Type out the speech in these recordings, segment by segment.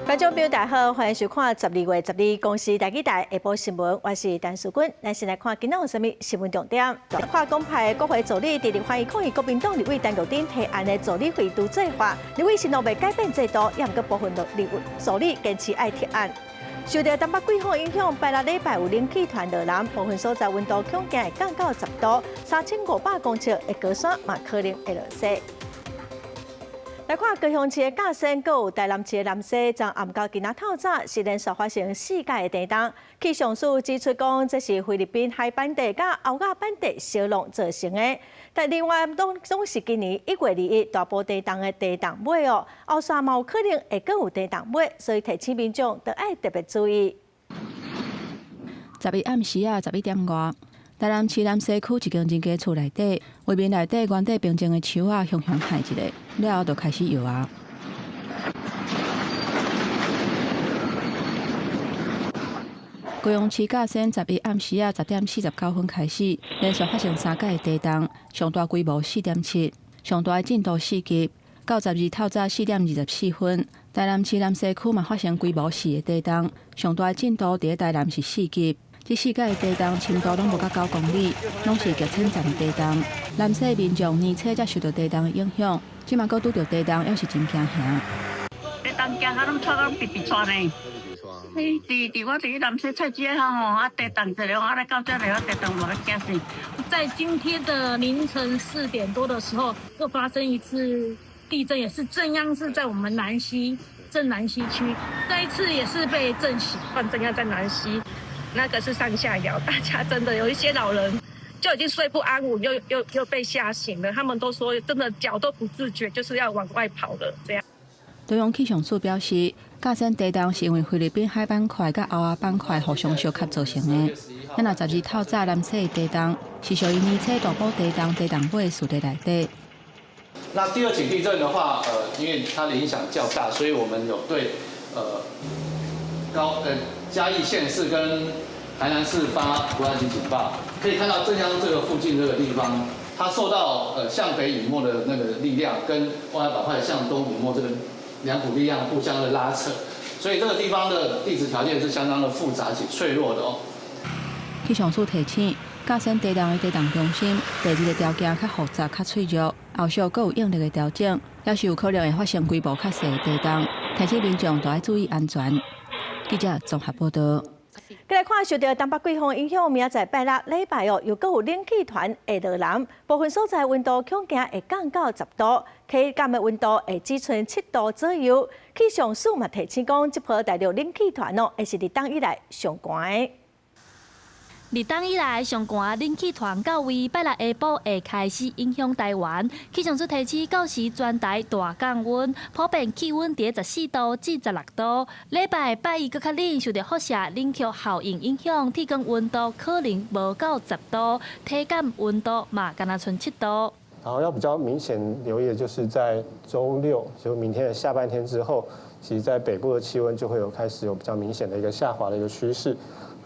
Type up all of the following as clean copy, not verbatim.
觀眾朋友大家好，歡迎收看12月12公視台語台下晡新聞，我是陳淑君。咱先來看今仔有啥物新聞重點。跨黨派國會助理佇立法院抗議國民黨立委陳玉珍提案的助理費拄制化，立委承諾袂改變制度，也毋過部分立委助理堅持愛提案。受著東北季風影響，拜六禮拜有冷氣團落南，部分所在溫度恐驚會降到10度，3500公尺的高山嘛可能會落雪。來看高雄市的甲仙，閣有台南市的南勢，昨暗到今仔透早是連續發生四擺的地動。氣象署指出講，這是菲律賓海板塊佮歐亞板塊相撞造成的。但另外，攏是今年1月21大埔地動的地動尾哦，後續嘛有可能會閣有地動尾，所以提醒民眾著愛特別注意。11暗時仔11點外，台南市南勢區一間人家厝內底，畫面內底原底平靜的樹仔，雄雄撼一下，了後就開始搖啊。高雄市甲仙11暗時仔10點49分開始，連續發生三擺的地動，上大規模4.7，上大的震度4級。到12透早4點24分，台南市南勢區嘛發生規模4的地動，上大的震度佇咧台南是4級。這四擺的地動深度攏無到9公里，攏是極淺層的地動。南勢民眾年初才受著地動的影響，這馬閣拄著地動，猶是真驚嚇。地動驚甲攏掣攏直直掣呢。嘿，佇我佇南勢菜市仔吼，啊地動一下，啊來到這裡，地動嘛欲驚死。在今天的凌晨4點多的時候，又發生一次地震，也是震央是在我們南溪鎮南溪區，這一次也是被震醒，震央在南溪。那個是上下搖，大家真的有一些老人就已經睡不安穩，又被嚇醒了。他們都說真的腳都不自覺，就是要往外跑了這樣。中央氣象署表示，甲仙地動是因為菲律賓海板塊佮歐亞板塊互相相吸造成的。咱若12透早南勢的地動，是屬於年初大埔地動地動尾序列內底。那第二起地震的話，因為它的影響較大，所以我們有對，嘉義縣市跟台南市發國家級警報。可以看到震央這個附近這個地方，它受到向北隱沒的那個力量，跟外海板塊向東隱沒這個兩股力量互相的拉扯，所以這個地方的地質條件是相當的複雜且脆弱的哦。氣象署提醒，甲仙地動的地動中心，地質的條件較複雜、較脆弱，後續閣有應力的調整，猶是有可能會發生規模較細的地動，提醒民眾都愛注意安全。記者綜合報道。再來看受著東北季風影響，明仔載拜六禮拜哦，又閣有冷氣團會落南，部分所在溫度恐驚會降到10度，體感的溫度會只賰7度左右。氣象署嘛提醒講，這波大陸冷氣團哦，會是立冬以來上寒的。立冬以來上寒冷氣團到位，拜六下晡會開始影響台灣。氣象署提醒，到時全台大降溫，普遍氣溫佇14度至16度。禮拜拜一閣較冷，受著輻射冷卻效應影響，體感溫度可能無到10度，體感溫度嘛干焦賰7度。然後要比較明顯留意的就是在週六，就明天的下半天之後，其實在北部的氣溫就會有開始有比較明顯的一個下滑的一個趨勢。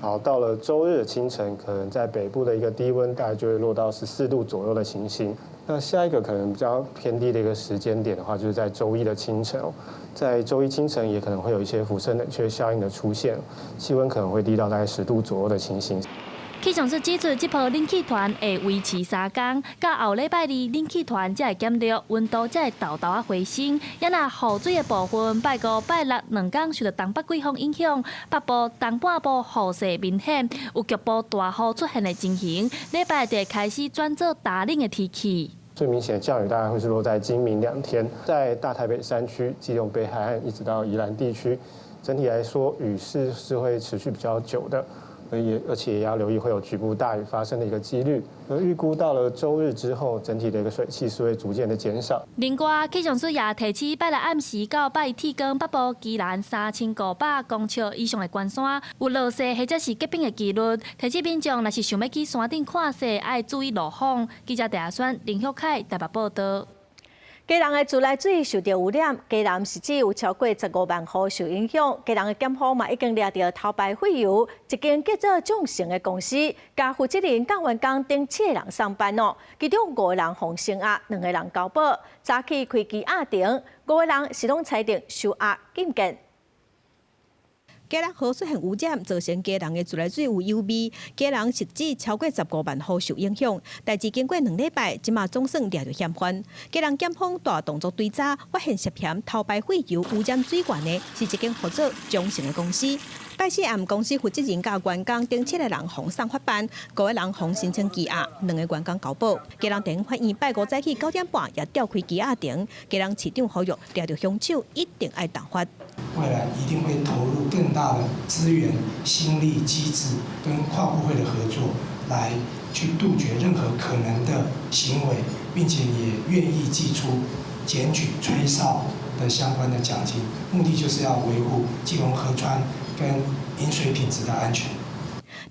好，到了週日的清晨，可能在北部的一個低溫大概就會落到14度左右的情形。那下一個可能比較偏低的一個時間點的話，就是在週一的清晨，在週一清晨也可能會有一些輻射冷卻效應的出現，氣溫可能會低到大概10度左右的情形。氣象署指出，這波冷氣團會維持3工，到後禮拜二冷氣團才會減弱，溫度才會沓沓仔回升。也若雨水的部分，拜五、拜六兩工受著東北季風影響，北部、東半部雨勢明顯，有局部大雨出現的情形。禮拜就會開始轉做大冷的天氣。最明顯的降雨大概會是落在今明兩天，在大台北山區、基隆北海岸一直到宜蘭地區，整體來說雨勢是會持續比較久的。而且也要留意會有局部大雨發生的一個幾率。而預估到了週日之後，整體的一個水汽是會逐漸的減少。另外，氣象署也提醒，拜六暗時到拜一天光，北部宜蘭3500公尺以上的懸山有落雪或者是結冰的幾率。提醒民眾，若是想欲去山頂看雪，愛注意路況。記者鄭阿選、林旭凱台北報道。基隆的自來水受著污染，基隆市只有超過15萬戶受影響。基隆的檢方嘛已經掠著偷排廢油，一間叫做眾成的公司，共負責人佮員工等七个人送辦哦，其中五個人予聲押，兩個人交保。早起開機押庭，五個人是攏裁定收押禁見。基隆河出現污染，造成基隆的自來水有油味，基隆實際超過15萬戶受影響。代誌經過2禮拜，這馬總算掠著嫌犯。基隆檢方大動作追查，發現涉嫌偷排廢油污染水源的是一間號做中成的公司。拜四暗，公司負責人佮員工等七個人予送法辦，五個人予申請羈押，兩个員工交保。基隆地方法院拜五早起9點半也調開羈押庭，基隆市長呼籲掠著兇手一定愛重罰。未來一定會投入更大的資源、心力、機制跟跨部會的合作，來去杜絕任何可能的行為，並且也願意祭出檢舉吹哨的相關的獎金，目的就是要維護基隆河川跟飲水品質的安全。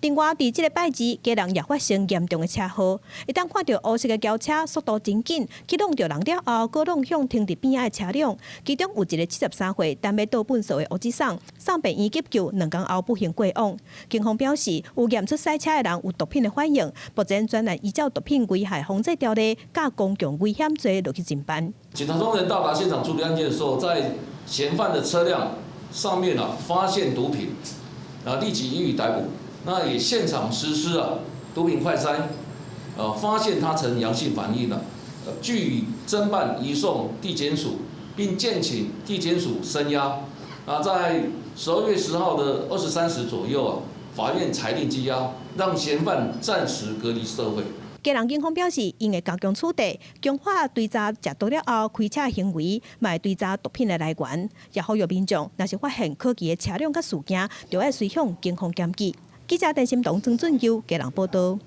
另外，佇這个拜二，基隆也發生嚴重的車禍。會當看著烏色的轎車速度真緊，去挵著人了後，閣挵向停佇邊仔的車輛。其中有一个73歲等欲倒糞埽的烏子送，送病院急救，2工後不幸過往。警方表示，有驗出賽車的人有毒品的反應，目前專案依照毒品危害防制條例，佮公共危險罪落去偵辦。警察同仁到達現場處理案件的時候，在嫌犯的車輛上面啊發現毒品，啊立即予以逮捕。那也現場實施啊毒品快篩，發現他呈陽性反應了，據以偵辦移送地檢署，並建請地檢署聲押。啊，在12月10號的23時左右啊，法院裁定羈押，讓嫌犯暫時隔離社會。基隆警方表示，𪜶會加強取締，強化追查食毒了後開車行為，嘛會追查毒品的來源。也呼籲民眾，若是發現可疑的車輛佮事件，就愛隨向警方檢舉。記者陳心彤、曾俊佑基隆報導。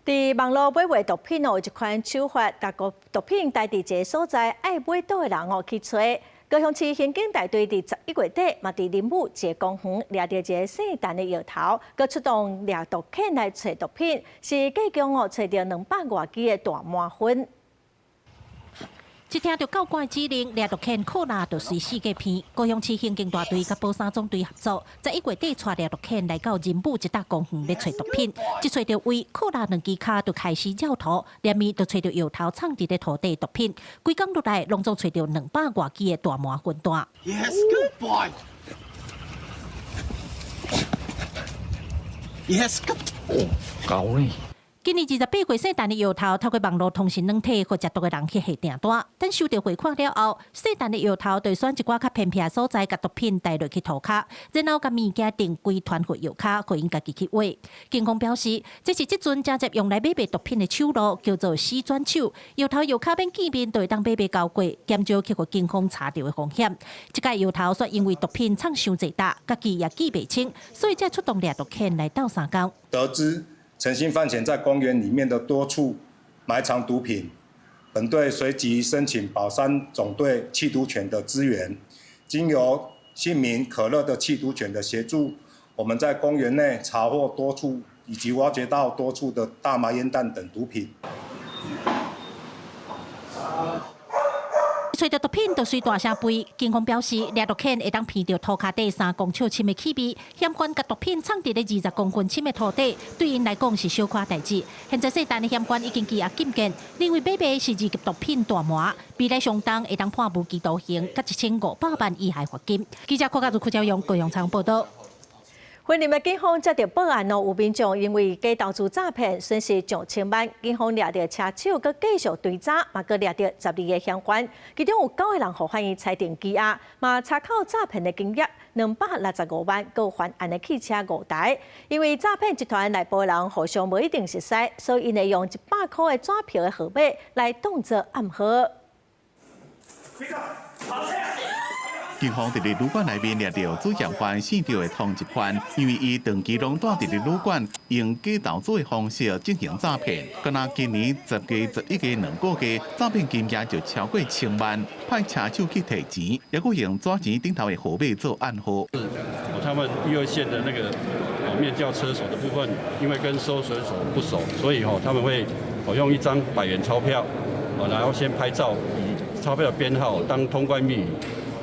佇網路買賣毒品哦，有一款手法，共個毒品帶佇一个所在，愛買毒的人哦去揣。高雄市刑警大隊佇11月底，嘛佇林武一个公園掠著一个姓陳的搖頭，閣出動掠毒犬來揣毒品，是計共哦揣著200外支的大麻粉。一聽著教官指令，掠毒犬柯拉就隨四界鼻。高雄市刑警大隊佮寶山總隊合作，11月底帶掠毒犬來到仁武一搭公園欲揣毒品，一揣著位，柯拉兩支跤就開始繞塗，連面就揣著搖頭藏佇咧塗底毒品。規工落來，攏總揣著200外支的大麻粉彈。 Yes, good boy. Yes, good. 哦，夠呢。今年28歲姓陳的搖頭，透過網路通訊軟體，予食毒的人去下訂單。等收著匯款了後，姓陳的搖頭就選一寡較偏僻的所在，共毒品帶落去塗跤，然後共物件訂規團予藥跤，予𪜶家己去挖。警方表示，這是這陣誠濟用來買賣毒品的手路，叫做死轉手。搖頭藥跤免見面，就會當買賣交過，減少去予警方查著的風險。這擺搖頭煞因為毒品藏傷濟擔，家己也記袂清，所以才出動掠毒犬來鬥相共。得知陳姓犯嫌在公園裡面的多處埋藏毒品，本隊隨即申請寶山總隊緝毒犬的支援，經由姓名可樂的緝毒犬的協助，我們在公園內查獲多處以及挖掘到多處的大麻煙彈等毒品。揣著毒品就隨大聲吠。警方表示，掠毒犬會當鼻著塗跤底3公尺深的氣味，嫌犯共毒品藏佇咧20公分深的塗底，對𪜶來講是小可代誌。現在姓陳的嫌犯已經羈押禁見，認為買賣是二級毒品大麻，未來上重會當判無期徒刑，佮1500萬以下罰金。記者郭家如、柯昭勇高雄採訪報導。雲林的警方接著報案哦，有民眾因為假投資詐騙損失上千萬，警方掠著車手，閣繼續追查，嘛閣掠著12个嫌犯，其中有九个人予法院裁定羈押，嘛查扣詐騙的金額265萬，閣犯案的汽車五台。因為詐騙集團內部的人互相無一定熟似，所以𪜶會用100箍的紙票的號碼來當做暗號。警方佇咧旅館內面掠著主嫌犯姓趙的通緝犯，因為伊長期攏蹛佇咧旅館，用假投資的方式進行詐騙。敢若今年10月、11月2個月，詐騙金額就超過千萬，派車手去提錢，猶閣用紙錢頂頭的號碼做暗號。他們一二線的那個面轎車手的部分，因為跟收水手不熟，所以他們會用一張100元鈔票，然後先拍照，以鈔票的編號當通關密語。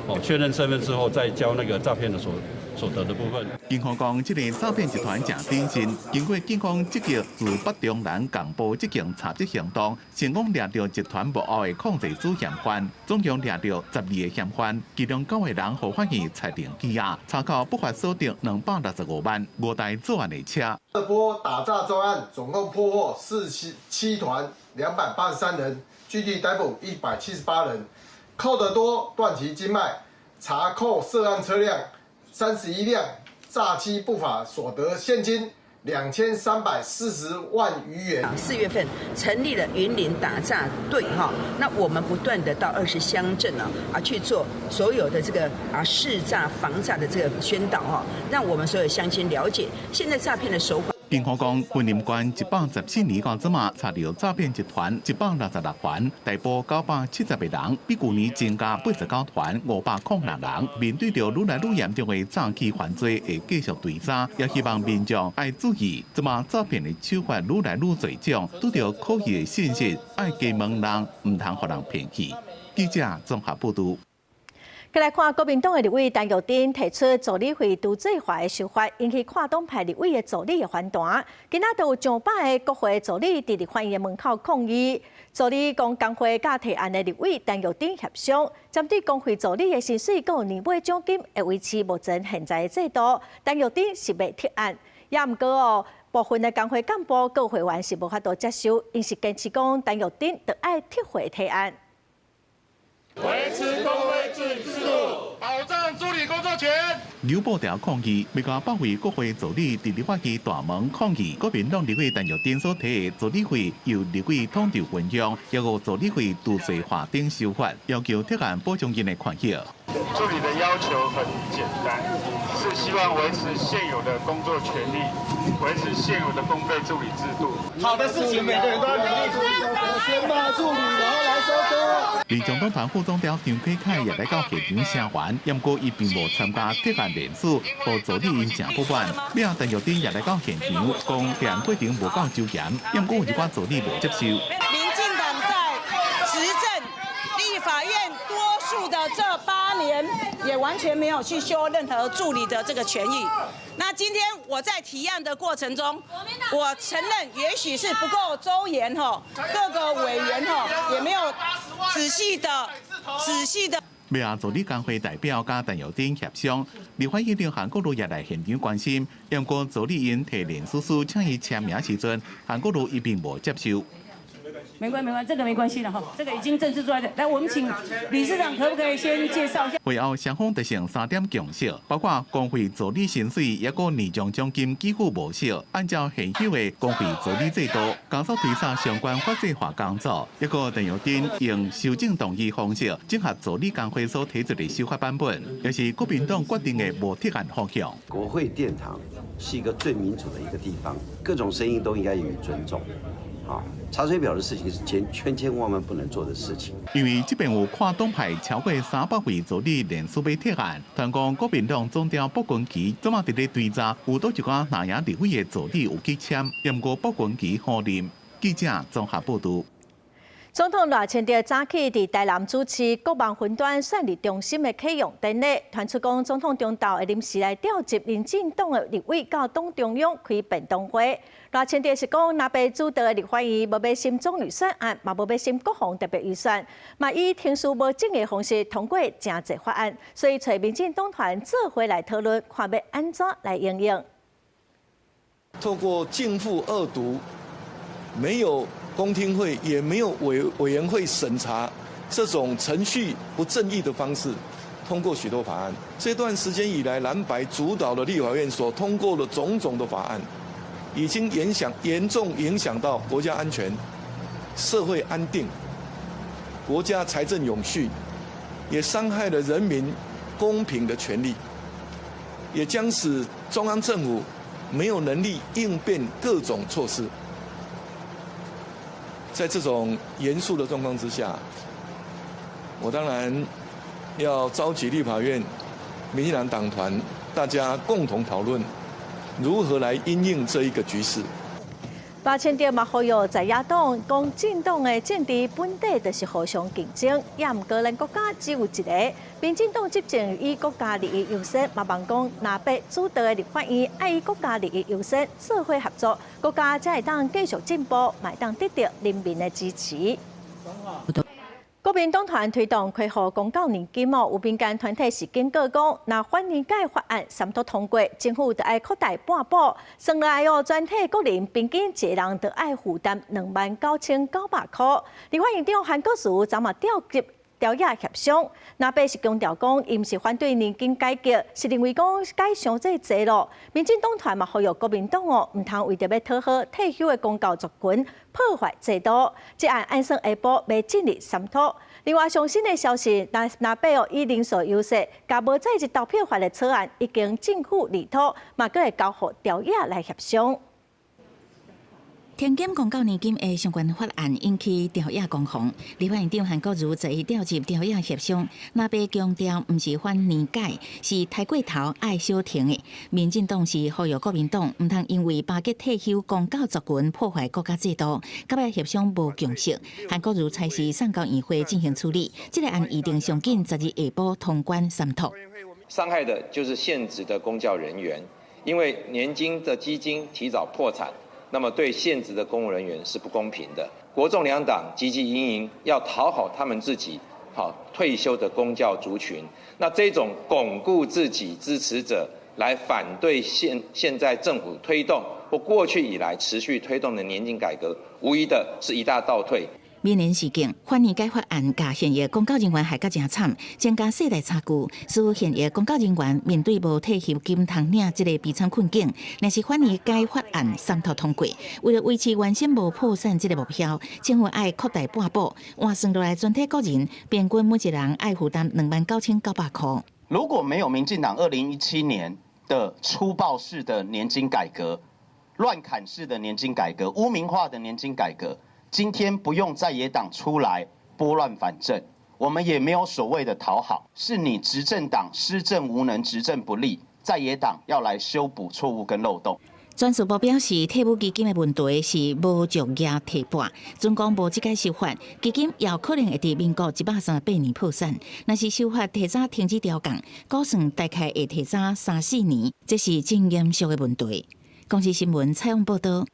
哦，確認身份之後再交那個詐騙的所得的部分。警方講，這個詐騙集團誠謹慎，經過警方積極自北中南共部進行查緝行動，成功掠著集團幕後的控制主嫌犯，總共掠著12個嫌犯，其中9個人予法院裁定羈押，查扣不法所得265萬，5台作案的車。這波打詐專案總共破獲47團283人，具體逮捕178人，扣得多斷其經脈，查扣涉案車輛31輛，詐欺不法所得現金2340萬餘元。4月份成立了雲林打詐隊哈，那我們不斷的到20鄉鎮呢啊去做所有的這個啊識詐防詐的這個宣導哈，讓我們所有鄉親了解現在詐騙的手法。警方講，雲林縣114年到這馬查著詐騙集團166團，逮捕970個人，比舊年增加89團506人。面對著愈來愈嚴重的詐欺犯罪，會繼續追查，也希望民眾愛注意，這馬詐騙的手法愈來愈濟種，拄著可疑的信息，愛加問人，毋通予人騙去。記者綜合報導。過來看國民黨的立委陳玉珍提出助理費都稅化的修法，引起跨黨派立委的助理的反彈。今仔就有上百个國會助理佇立法院的門口抗議。助理講工會佮提案的立委陳玉珍協商，針對公費助理的薪水佮年尾獎金會維持目前現在的制度。陳玉珍是袂撤案，也毋過哦，部分的工會幹部佮會員是無法度接受，𪜶是堅持講陳玉珍著愛撤回提案。維持工會制度，保障助理工作權。扭布條抗議，欲共百位國會助理佇立法院大門抗議。國民黨立委陳玉珍所提的助理費由立委統籌分享，抑閣助理費都稅化等修法，要求撤案保障𪜶的權益。助理的要求很簡單，是希望維持現有的工作權利，維持現有的公費助理制度。好的事情，每個人都要努力。先罵助理，然後來收割。民眾黨團副總召張啟楷也來到現場聲援，毋過伊並無參加提案聯署，予助理𪜶誠不滿。尾仔陳玉珍也來到現場，講提案過程無夠周詳，毋過有一寡助理無接受。民進黨在執政立法院多數的這8年，也完全沒有去修任何助理的這個權益。那今天我在提案的過程中，我承認也許是不夠周延哈，各個委員哈也沒有仔細的、仔細的。尾仔助理工會代表佮陳玉珍協商，立法院長韓國瑜也來現場關心，毋過助理𪜶提聯署書請伊簽名時陣，韓國瑜伊並無接受。沒關沒關，這個沒關係了哈，這個已經正式出來的。來，我們請理事長可不可以先介紹一下？會後雙方達成三點共識，包括公費助理薪水抑閣年終獎金給付模式，按照現有的公費助理制度，加速推進相關法制化工作。抑閣陳玉珍用修正動議方式，整合助理工會所提出的修法版本，也是國民黨決定的無撤案方向。國會殿堂是一個最民主的一個地方，各種聲音都應該予以尊重。啊，查水表的事情是千千千萬萬不能做的事情。因為這邊有跨黨派超過300位助理聯署欲撤案，傳講國民黨總召傅崑萁這馬佇咧追查，有佗一寡藍營立委的助理有去簽，毋過傅崑萁否認。記者綜合報導。總統賴清德早起佇台南主持國網雲端算力中心的啟用典禮，傳出講總統中晝會臨時來召集民進黨的立委到黨中央開便當會。賴清德是講，藍白主導的立法院無欲審總預算案，嘛無欲審國防特別預算，嘛以程序無證的方式通過誠濟法案，所以揣民進黨團做伙來討論，看欲按怎來應用。透過逕付二讀，沒有公聽會，也沒有委員會審查，這種程序不正義的方式通過許多法案。這段時間以來，藍白主導的立法院所通過的種種的法案，已經影響嚴重影響到國家安全、社會安定、國家財政永續，也傷害了人民公平的權利，也將使中央政府沒有能力應變各種措施。在這種嚴肅的狀況之下，我當然要召集立法院民進黨黨團，大家共同討論如何來因應這一個局勢。賴清德嘛呼籲在野黨講政黨的政治本底就是互相競爭，也毋過咱國家只有一個。民進黨執政以國家利益優先，嘛望講藍白主導的立法院愛以國家利益優先，做伙合作，國家才會當繼續進步，嘛會當得著人民的支持。國民黨團推動恢復公教年金哦，有民間團體是警告講，若反年改法案三讀通過，政府就愛擴大半補，算落來哦，全體國人平均一个人就愛負擔29,900箍。立法院長韓國瑜昨嘛召集朝野協商，藍白是強調講，伊毋是反對年金改革，是認為講改傷濟濟咯。民進黨團嘛呼籲國民黨哦，毋通為著欲討好退休的公教族群，破壞制度。這案按算下晡欲進入三讀。另外上新的消息，藍藍白哦以人數優勢，共無在日投票法的草案已經正副二讀，嘛閣會交予朝野來協商。停減公教年金的相關法案引起朝野攻防，立法院長韓國瑜昨日召集朝野協商，藍白強調毋是反年改，是刣過頭愛小停的。民進黨是呼籲國民黨毋通因為巴結退休公教族群破壞國家制度，到尾協商無共識。韓國瑜差事送交院會進行處理，這個案預定上緊12下晡通關三讀。傷害的就是現職的公教人員，因為年金的基金提早破產。那麼對現職的公務人員是不公平的。國眾兩黨汲汲營營要討好他們自己，好退休的公教族群。那這種鞏固自己支持者來反對現在政府推動或過去以來持續推動的年金改革，無疑的是一大倒退。緬因事件，反年改法案共現役公教人員害甲誠慘，增加世代差距，使現役公教人員面對無退休金通領這个悲慘困境。若是反年改法案三讀通過，為了維持原先無破產這个目標，政府愛擴大半補，換算落來全體國人平均每一人愛負擔29,900箍。如果沒有民進黨2017年的粗暴式的年金改革、亂砍式的年金改革、污名化的年金改革，今天不用在野黨出來撥亂反正，我們也沒有所謂的討好，是你執政黨施政無能、執政不力，在野黨要來修補錯誤跟漏洞。轉事部表示，退伍基金的問題是無足額提撥，準講無這個修法，基金也有可能會佇民國138年破產。若是修法提早停止調降，估算大概會提早三四年，這是真嚴肅的問題。公視新聞採訪報導。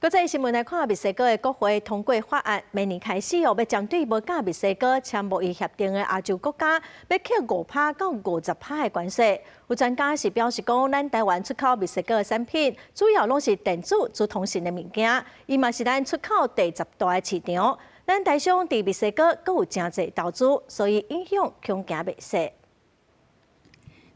國際新聞來看，墨西哥的國會通過法案，明年開始哦，欲針對無佮墨西哥簽貿易協定的亞洲國家，欲課5%到50%的關稅。有專家是表示講，咱台灣出口墨西哥的產品，主要攏是電子、資通訊的物件，伊嘛是咱出口第10大的市場。咱台商佇墨西哥閣有誠濟投資，所以影響恐驚袂細。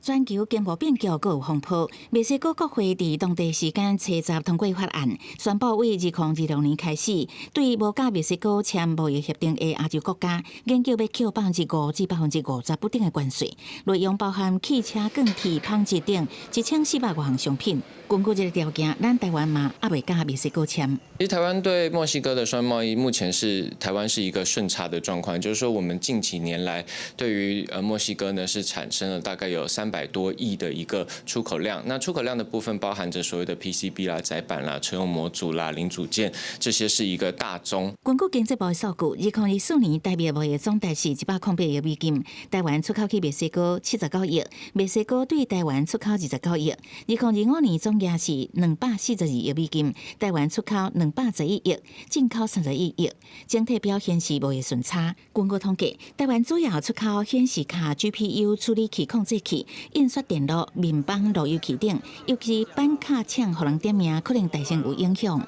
全球經貿變局閣有風波，墨西哥國會佇當地時間初十通過法案，宣布對2026年開始，對無佮墨西哥簽貿易協定的亞洲國家，研究欲課5%至50%不等的關稅，內容包含汽車、鋼鐵、紡織等1400外項商品。根據這个條件，咱台灣嘛猶未佮墨西哥簽。其實台灣對墨西哥的雙貿易，目前是台灣是一個順差的狀況，就是說我們近幾年來對於墨西哥呢是產生了大概有300多億的一個出口量。那出口量的部分包含着所謂的 PCB 啦、載板啦、車用模組啦、零組件，這些是一個大宗。根據經濟部的數據，2024年台墨貿易總值是108億美金，台灣出口去墨西哥79億，墨西哥對台灣出口29億。2025年總額是242億美金，台灣出口211億，進口31億，整體表現是貿易順差。根據統計，台灣主要出口顯示卡、GPU 處理器、控制器、印刷電路、面板、路由器等，尤其板卡廠予人點名，可能大聲有影響。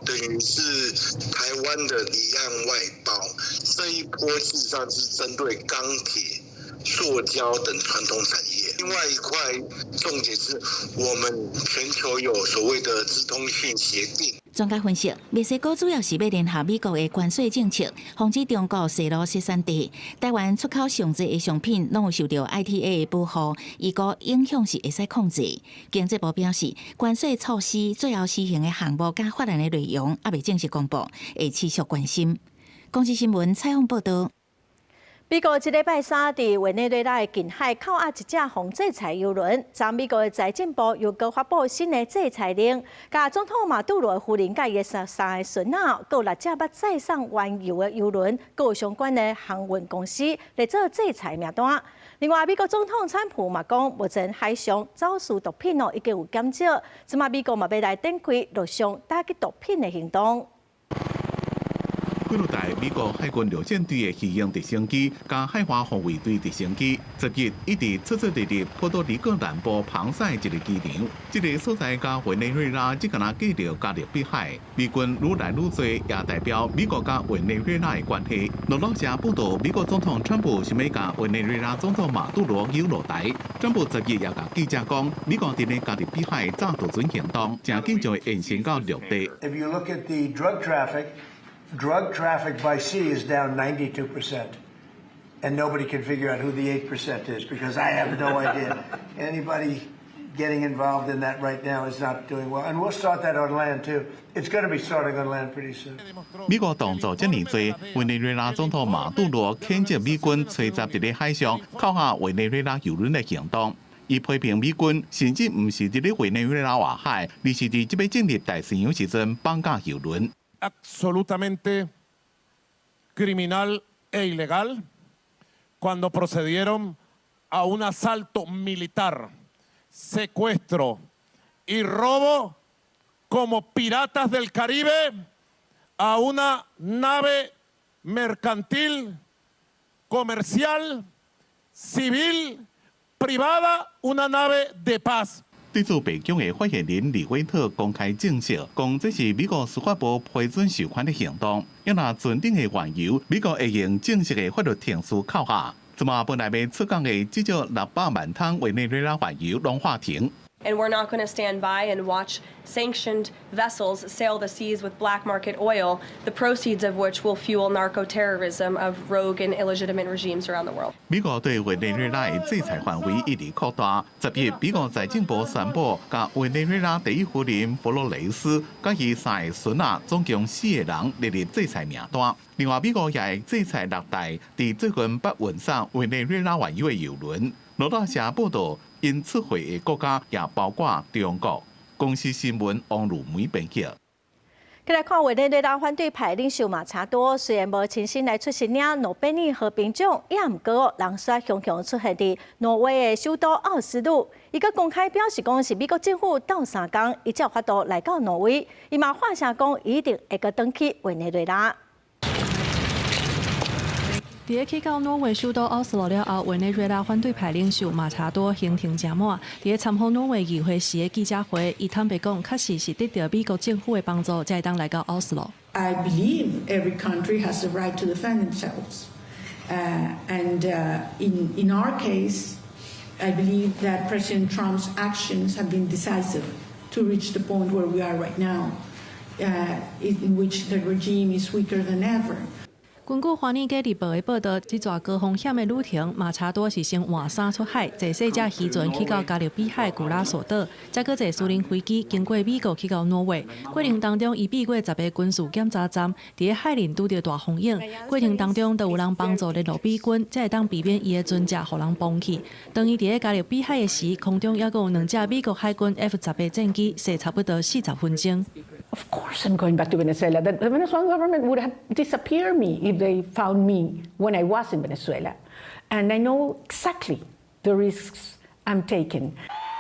等於是台灣的離岸外包，這一波事實上是針對鋼鐵、塑膠等傳統產業。另外一塊重點是我們全球有所謂的資通訊協定。專家分析，墨西哥主要是欲聯合美國的關稅政策，防止中國削弱生產地。台灣出口上濟的商品攏有受著 ITA 的保護，預估影響是會使控制。經濟部表示，關稅措施最後施行的項目佮法案的內容猶未正式公布，會持續關心。公視新聞採訪報導。美國這禮拜三佇委內瑞拉的近海扣押一隻防制裁油輪，昨美國的財政部又閣發布新的制裁令，共總統馬杜羅的夫人佮伊的三個孫仔，閣有六隻捌載送原油的油輪，閣有相關的航運公司列做制裁名單。另外，美國總統川普嘛講，目前海上走私毒品哦已經有減少，這馬美國嘛欲來展開陸上打擊毒品的行動。幾落台美國海軍陸戰隊的魚鷹直升機佮海華防衛隊直升機，10日一直出出入入波多黎各南部龐塞一个機場，這个所在佮委內瑞拉只敢若隔著加勒比海，美軍愈來愈濟，也代表美國佮委內瑞拉的關係。路透社報道，美國總統川普想欲共委內瑞拉總統馬杜羅揪落台。川普十日也共記者講，美國佇咧加勒比海炸渡船行動，誠緊就會延伸到陸地。 If you look at the drug traffic, drug traffic by sea is down 92%. And nobody can figure out who the 8% is because I have no idea. Anybody getting involved in that right now is not doing well. And we'll start that on land too. It's going to be starting on land pretty soon. 美國動作這爾濟，委內瑞拉總統馬杜羅譴責美軍吹襲佇咧海上扣下委內瑞拉油輪的行動。伊批評美軍甚至毋是佇咧委內瑞拉外海，而是佇這欲進入大西洋時陣綁架油輪。 Absolutamente criminal e ilegal cuando procedieron a un asalto militar, secuestro y robo como piratas del Caribe a una nave mercantil, comercial, civil, privada, una nave de paz. 對此，白宮的發言人李威特公開證實，講這是美國司法部批准授權的行動。欲若船頂的原油，美國會用正式的法律程序扣押。這馬本來欲出港的至少600萬桶委內瑞拉原油攏喊停。 And we're not going to stand by and watch sanctioned vessels sail the seas with black market oil, the proceeds of which will fuel narco-terrorism of rogue and illegitimate regimes around the world. 美國對委內瑞拉的制裁範圍一直擴大。10日，美國財政部宣布，共委內瑞拉第一夫人弗洛雷斯佮伊三个孫仔，總共四个人列入制裁名單。另外，美國也會制裁六台佇最近捌運送委內瑞拉原油的油輪。路透社報道，𪜶出貨的國家也包括中國。公視新聞王如梅編輯。再來看委內瑞拉反對派領袖馬查多，雖然無親身來出席領諾貝爾和平獎，也毋過人煞雄雄出現佇挪威的首都奧斯陸。伊閣公開表示講是美國政府鬥相共，伊才有法度來到挪威。伊嘛發聲講，一定會閣轉去委內瑞拉。佇咧去到挪威首都奧斯陸了後，委內瑞拉反對派領袖馬查多行程誠滿。佇咧參訪挪威議會時的記者會，伊坦白講，確實是得著美國政府的幫助，才會當來到奧斯陸。 I believe every country has the right to defend themselves, and in our case, I believe that President Trump's actions have been decisive to reach the point where we are right now, in which the regime is weaker than ever. 根據《華爾街日報》的報導，這逝高風險的旅程，馬查多是先換衫出海，坐細隻漁船去到加勒比海古拉索島，再閣坐私人飛機經過美國去到挪威。過程當中，伊避過10個軍事檢查站，佇咧海裡拄著大風湧。過程當中，都有人幫助聯絡美軍，才會當避免伊的船隻予人崩去。當伊佇咧加勒比海的時，空中猶閣有兩隻美國海軍 F-18戰機，踅差不多40分鐘。 Of course, I'm going back to Venezuela. The Venezuelan government would have disappeared me if they found me when I was in Venezuela. And I know exactly the risks I'm taking.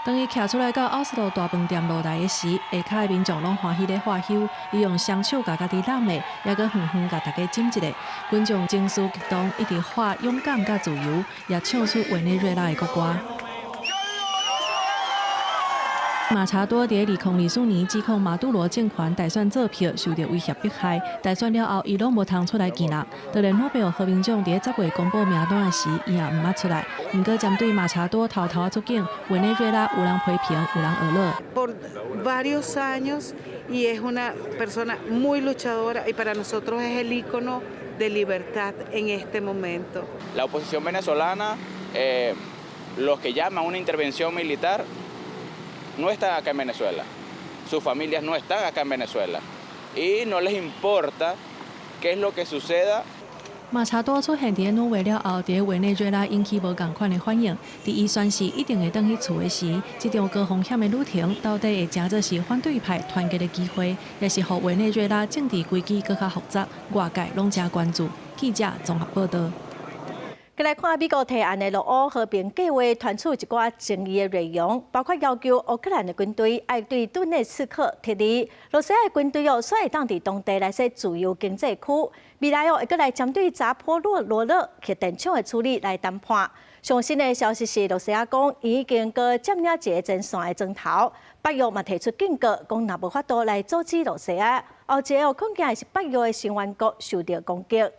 當伊徛出來到奧斯陸大飯店落來的時，下跤的民眾攏歡喜咧喝泅，伊用雙手共家己攬的，猶閣遠遠共大家斟一下。群眾情緒激動，一直喊勇敢佮自由，也唱出委內瑞拉的國歌。馬查多佇2024年指控馬杜羅政權大選作弊，受著威脅迫害。大選了後，伊攏無通出來見人。當然，諾貝爾和平獎佇咧10月公布名單的時，伊也毋捌出來。毋過，針對馬查多偷偷出境，委內瑞拉有人批評，有人呵咾。 Por varios años y es una persona muy luchadora y para nosotros es el ícono de libertad en este momento. La oposición venezolana, los que llaman una intervención militar, no están acá en Venezuela, sus familias no están acá en Venezuela y no les importa qué es lo que suceda. 馬查多出現佇挪威了後，佇委內瑞拉引起無仝款的反應。佇伊宣示一定會轉去厝的時，這場高風險的旅程到底會成做是反對派團結的機會，抑是予委內瑞拉政治危機閣較複雜？外界攏誠關注。記者綜合報導。閣來看美國提案的俄烏和平計劃，傳出一寡爭議的內容，包括要求烏克蘭的軍隊愛對頓涅茨克撤離，羅西亞的軍隊哦，煞會當佇當地來設自由經濟區，未來哦會閣來針對扎波羅熱核電廠的處理來談判。上新的消息是，羅西亞講已經閣佔領一個前線的庄頭，北約嘛提出警告，講若無法度來阻止羅西亞，後一个恐驚是北約的成員國受著攻擊。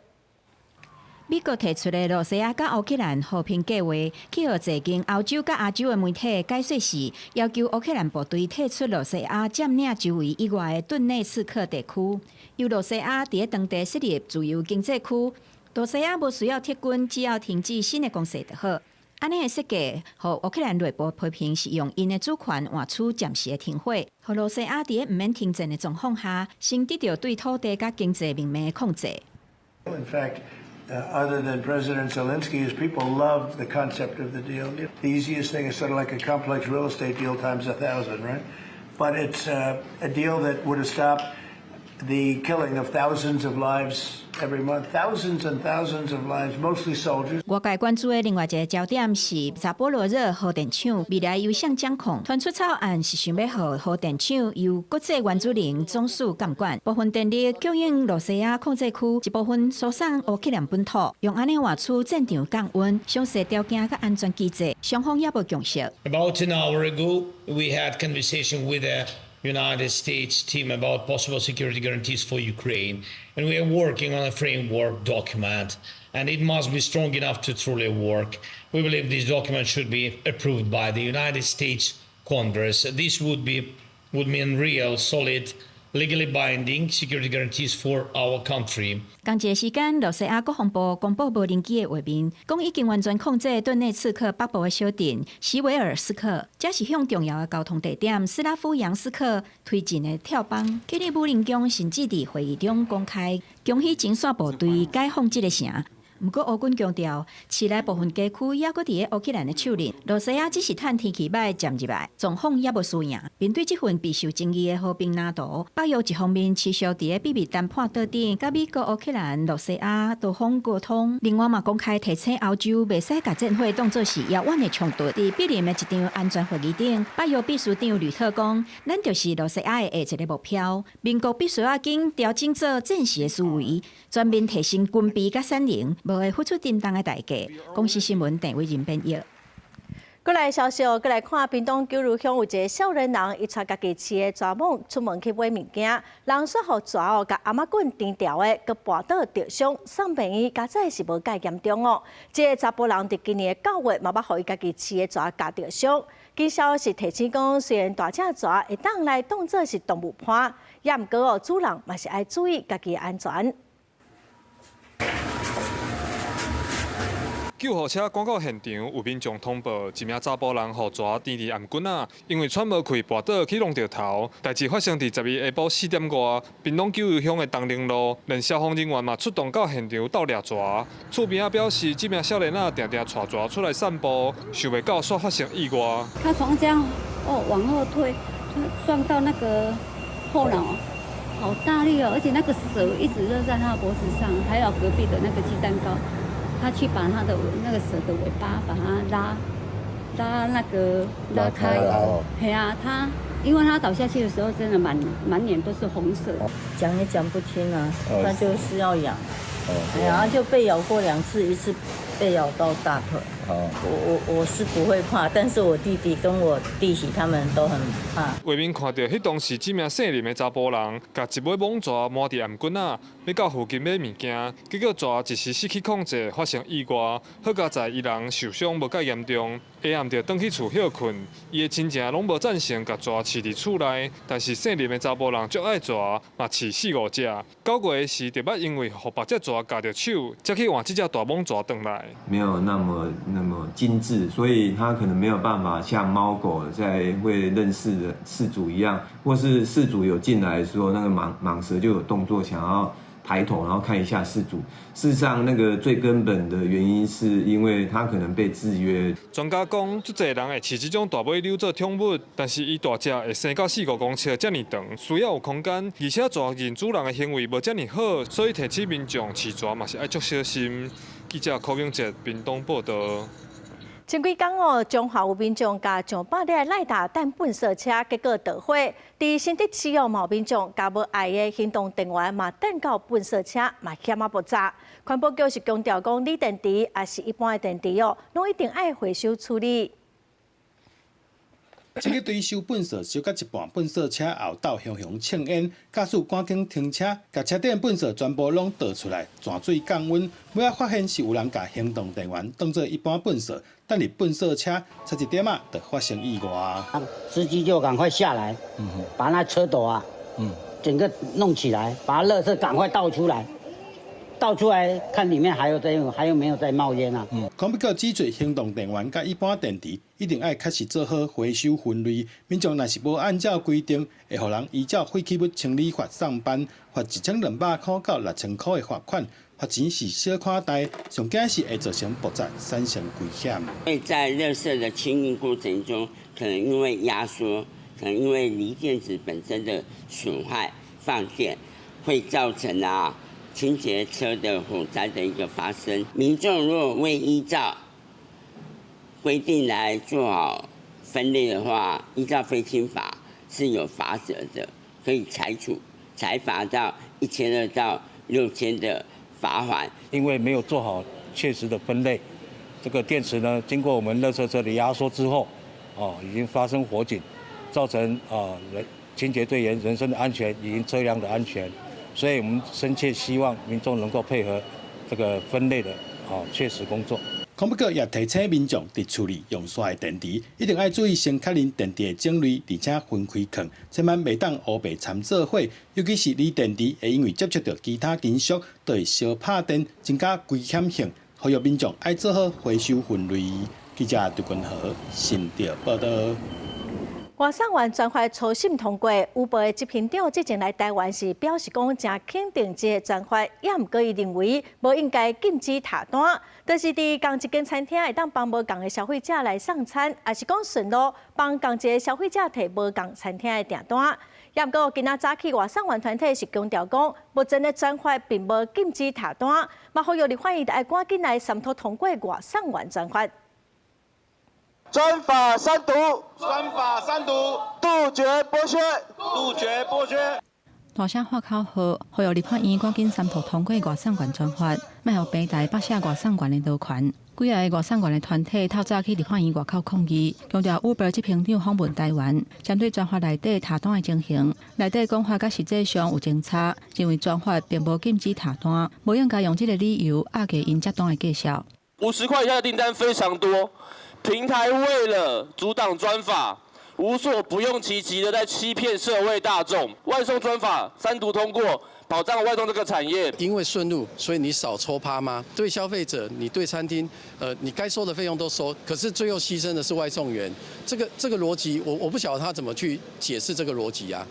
美國提出的羅西亞佮烏克蘭和平計劃，去予濟間歐洲佮亞洲的媒體解說是，要求烏克蘭部隊退出羅西亞佔領周圍以外的頓內茨克地區，由羅西亞佇當地設立自由經濟區。羅西亞無需要撤軍，只要停止新的攻勢就好。按呢的設計，予烏克蘭內部批評是用𪜶的主權換取暫時的停火，予羅西亞佇毋免停戰的狀況下，先得著對土地佮經濟命脈的控制。 In fact, other than President Zelensky, his people loved the concept of the deal. The easiest thing is sort of like a complex real estate deal times 1,000, right? But it's a deal that would have stopped the killing of thousands of lives every month, thousands and thousands of lives, mostly soldiers. 外界關注的另外一個焦點是扎波羅熱核電廠未來由誰掌控？傳出草案是想欲予核電廠由國際原子能總署監管，部分電力供應羅西亞控制區，一部分輸送烏克蘭本土，用按呢換取戰場降溫、詳細條件佮安全機制，雙方猶無共識。 About an hour ago, we had conversation with the United States team about possible security guarantees for Ukraine, and we are working on a framework document, and it must be strong enough to truly work. We believe this document should be approved by the United States Congress. This would mean real, solid, legally binding security guarantees for our country. 仝一个時間，羅西亞國防部公布無人機的畫面，講已經完全控制頓內茨克北部的小鎮西維爾斯克，這是向重要的交通地點斯拉夫揚斯克推進的跳板。克里姆林宮甚至佇會議中公開恭喜前線部隊解放這个城。毋過烏軍強調，市內部分街區猶閣佇咧烏克蘭的手裡，羅西亞只是趁天氣䆀佔入來，狀況猶無輸贏。面對這份備受爭議的和平藍圖，北約一方面持續佇咧秘密談判桌頂，佮美國、烏克蘭、羅西亞多方溝通，另外嘛公開提醒歐洲，袂使共戰火當作是遙遠的衝突。佇柏林的一場安全會議頂，北約秘書長呂特講：咱就是羅西亞的下一个目標，盟國必須要緊調整做戰時的思維，全面提升軍備佮產能。無會付出沉重的代價。公視新聞鄭偉仁編譯。閣來消息哦，閣來看屏東九如鄉有一个少年人，伊帶家己飼的蛇蟒出門去買物件，人煞予蛇哦，共頷仔棍纏牢的，閣跋倒著傷，送病院，佳哉是無蓋嚴重哦。這个查埔人佇今年的9月嘛捌予伊家己飼的蛇咬著傷。警消是提醒講，雖然大隻蛇會當來當做是動物伴，也毋過哦，主人嘛是愛注意家己的安全。救護車趕到現場，有民眾通報，一名查埔人予蛇纏佇頷頸仔，因為喘無氣，跋倒去弄著頭。代誌發生佇12下晡4點外，屏東九如鄉的東寧路，連消防人員嘛出動到現場鬥掠蛇。厝邊仔表示，這名少年仔定定帶蛇出來散步，想袂到煞發生意外。他從這樣哦往後推，撞到那個後腦，好大力哦！而且那個蛇一直勒在他脖子上，還有隔壁的那個雞蛋糕。他去把他的那個蛇的尾巴把它拉拉那個拉開，係啊，他因為他倒下去的時候，真的滿滿臉都是紅色。講也講不聽啊，他就是要養，然後就被咬過兩次，一次被咬到大腿。我是不會怕，但是我弟弟跟我弟媳他們都很怕。畫面看著，彼當時這名姓林的查埔人，共一尾蟒蛇瞞佇頷頸仔，欲到附近買物件，結果蛇一時失去控制，發生意外。好佳哉伊人受傷無蓋嚴重，下暗就轉去厝歇睏。伊的親情攏無贊成共蛇飼佇厝內，但是姓林的查埔人足愛蛇，嘛飼四五隻。9月的時，就捌因為予別隻蛇咬著手，才去換這隻大蟒蛇轉來。沒有那麼那麼精緻，所以它可能沒有辦法像貓狗在會認識的飼主一樣，或是飼主有進來的時候，那個蟒蛇就有動作想要抬头，然後看一下事主。事實上，那個最根本的原因是因為他可能被制約。專家講，足濟人會飼這種大尾鰡做寵物，但是伊大隻會生到4、5公尺遮爾長，需要有空間，而且蛇認主人的行為無遮爾好，所以提醒民眾飼蛇嘛是愛足小心。記者柯永哲屏東報道。前幾工哦，彰化有民眾共上百粒賴打彈糞掃車，結果著火。佇新竹市哦，嘛有民眾共無愛的行動電源嘛彈到糞掃車，嘛險仔爆炸。環保局是強調講，鋰電池抑是一般的電池哦，攏一定愛回收處理。這個堆收糞掃燒到一半，糞掃車後斗熊熊衝煙，駕駛趕緊停車，共車頂糞掃全部攏倒出來，泉水降溫。尾仔發現是有人共行動電源當做一般糞掃，彈入糞掃車，差一點仔就發生意外。司機就趕快下來，把那車斗啊，整個弄起來，把垃圾趕快倒出來。倒出來看裡面還有在，還有沒有在冒煙啊？環保局指出，行動電源佮一般電池一定愛確實做好回收分類。民眾若是無按照規定，會予人依照廢棄物清理法送辦，罰1200塊到6000塊的罰款。罰錢是小可大，上驚是會造成爆炸，產生危險。會在垃圾的清運過程中，可能因為壓縮，可能因為鋰電池本身的損害放電，會造成清潔車的火災的一個發生。民眾如果未依照規定來做好分類的話，依照廢清法是有罰則的，可以裁處裁罰到1200到6000的罰鍰。因為沒有做好切實的分類，這個電池呢，經過我們垃圾車的壓縮之後，已經發生火警，造成人清潔隊員人身的安全以及車輛的安全。所以我們深切希望民眾能夠配合這個分類的切實工作。環保局也提醒民眾，佇處理用煞的電池，一定愛注意先確認電池的種類，而且分開囥，千萬袂當烏白摻做伙。尤其是鋰電池會因為接觸著其他金屬，就會燒拍電，增加危險性。呼籲民眾愛做好回收分類。記者杜君豪新竹報道。外送員專法初審通過，Uber 的執行長之前來台灣時表示講，誠肯定這个專法，也毋過伊認為無應該禁止提單，就是佇仝一間餐廳會當幫無仝的消費者來送餐，抑是講順路幫仝一个消費者提無仝餐廳的訂單。也毋過今仔早起外送員團體是強調講，目前的專法並無禁止提單，嘛呼籲立法院愛趕緊來三讀通過外送員專法。專法三讀，專法三讀，杜絕剝削，杜絕剝削。大聲喊口號，呼籲立法院趕緊三讀通過外送員專法，莫予平台剝削外送員的勞權。幾个外送員的團體透早去立法院外口抗議，強調 Uber 執行長訪問台灣，針對專法內底提單的情形，內底講法佮實際上有爭差，認為專法並無禁止提單，無應該用這个理由壓低𪜶接單的價數。 50塊以下的訂單非常多。平台為了阻擋專法，無所不用其極的在欺騙社會大眾。外送專法三讀通過，保障外送這個產業。因為順路，所以你少抽趴嗎？對消費者，你對餐廳，你該收的費用都收，可是最後犧牲的是外送員。這個邏輯，我不曉得他怎麼去解釋這個邏輯啊。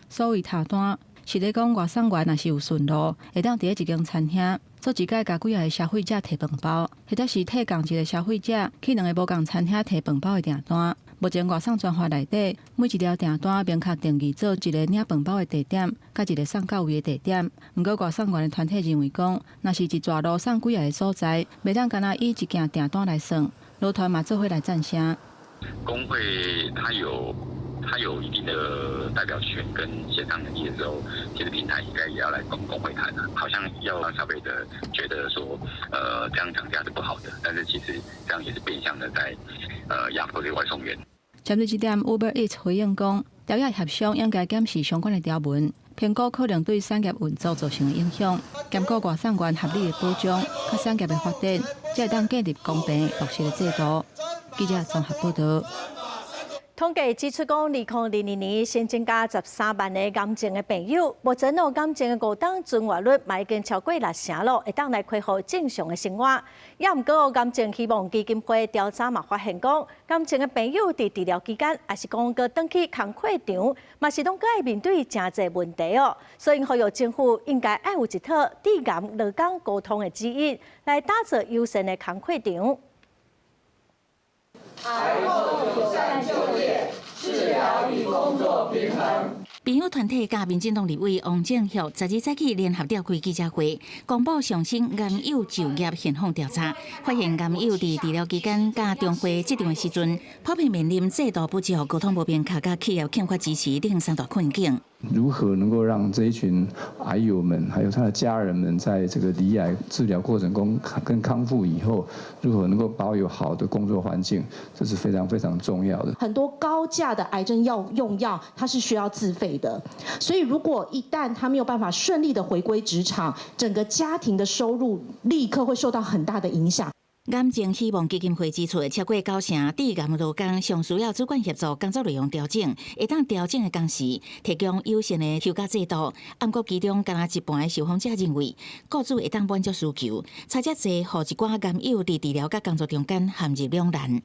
所謂提單，是咧講外送員若是有順路，會當佇咧一間餐廳做一擺共幾个消費者提飯包，或者是替仝一个消費者去兩个無仝餐廳提飯包的訂單。目前外送專法內底，每一條訂單明確定義做一个領飯包的地點，佮一个送到位的地點。毋過外送員的團體認為講，若是一逝路送幾个所在，袂當干焦以一件訂單來算。勞團嘛做伙來贊聲。工會它有一定的代表權跟協商能力的時候，其實平台應該也要來跟工會談啊。好像要讓消費者覺得說，這樣漲價是不好的，但是其實這樣也是變相的在，壓迫這個外送員。針對這點，Uber Eats 回應講，條約協商應該檢視相關的條文，評估可能對產業運作造成的影響，兼顧外送員合理的保障，佮產業的發展，才會當建立公平、落實的制度。記者綜合報道。統計指出，講2022年新增加13萬个癌症的病友，目前哦，癌症的五冬存活率嘛已經超過六成咯，會當來恢復正常的生活。也毋過，癌症希望基金會調查嘛發現講，癌症的病友佇治療期間，抑是講閣轉去工課場，嘛是攏閣愛面對誠濟問題哦。所以，呼籲政府應該愛有一套治癌勞工溝通的指引，來打造友善的工課場。癌後友善就業，治療與工作平衡。病友團體佮民進黨立委王正學12早起聯合召開記者會，公布上新癌友就業現況調查，發現癌友佇治療期間佮重回職場的時陣，普遍面臨制度不足、溝通無明確、佮企業欠缺支持等三大困境。如何能夠讓這一群癌友們，還有他的家人們，在這個罹癌治療過程中跟康復以後，如何能夠保有好的工作環境，這是非常非常重要的。很多高價的癌症藥用藥，它是需要自費的，所以如果一旦他沒有辦法順利的回歸職場，整個家庭的收入立刻會受到很大的影響。癌症希望基金會指出，超過九成致癌勞工上需要主管協助工作內容調整，會當調整的同時，提供友善的休假制度。毋過其中，敢若一半的受訪者認為，雇主會當滿足需求，差遮濟，予一寡癌友佇治療佮工作中間陷入兩難。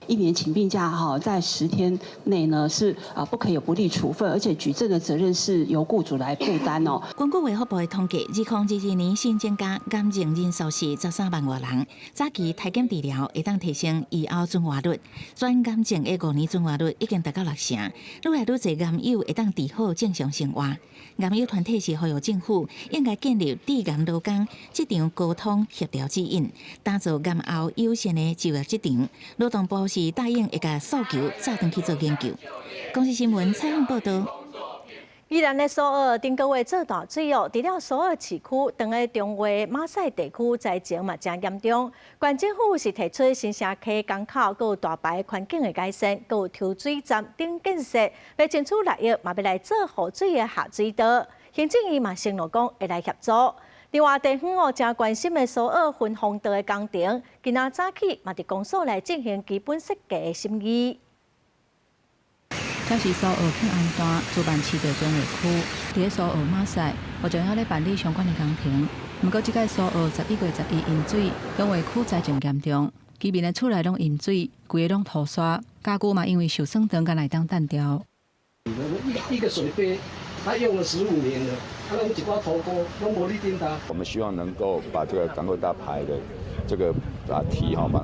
一年請病假哈，在10天內呢是啊不可以有不利處分，而且舉證的責任是由雇主來負擔哦。根據衛福部的統計，2022年新增加癌症人數是13萬外人。早期篩檢治療會當提升預後存活率，全癌症的5年存活率已經達到六成。愈來愈濟癌友會當治好正常生活。癌友團體是呼籲政府應該建立致癌勞工職場溝通協調指引，打造癌後友善的就業職場。勞動部是答應會共訴求早轉去做研究。公視新聞採訪報導。宜蘭的蘇澳頂個月做大水哦，除了蘇澳市區，當个彰化馬賽地區災情嘛誠嚴重。縣政府是提出新城溪江口閣有大排環境的改善，閣有抽水站等建設，欲爭取6億，嘛欲來做雨水的下水道。行政院嘛承諾講會來協助。另外，地方哦誠關心的蘇澳分洪道的工程，今仔早起嘛佇公所來進行基本設計的審議。這是蘇澳慶安段主辦市的中衛區，佇咧蘇澳馬賽，目前猶咧辦理相關的工程。毋過，這擺蘇澳11月11淹水，中衛區災情嚴重，居民的厝內攏淹水，規个攏塗沙，家具嘛因為受損長，干焦會當擲掉。一個水杯，他用了15年了，啊攏一寡塗膏，攏無咧叮當。我們希望能夠把這個港口大排的這個堤哈，把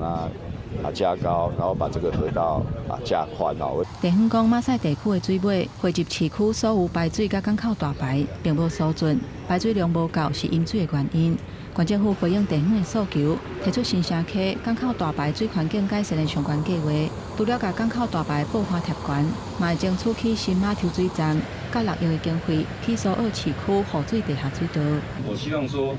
它加高，然後把這個河道加寬哦。地方講馬賽地區的水尾匯集市區所有排水佮港口大排，並無疏浚，排水量無夠是淹水的原因。縣政府回應地方的訴求，提出新城溪港口大排水環境改善的相關計劃。除了共港口大排布花貼懸，嘛會爭取起新馬抽水站，佮6億的經費起蘇澳市區雨水地下水道。我希望說，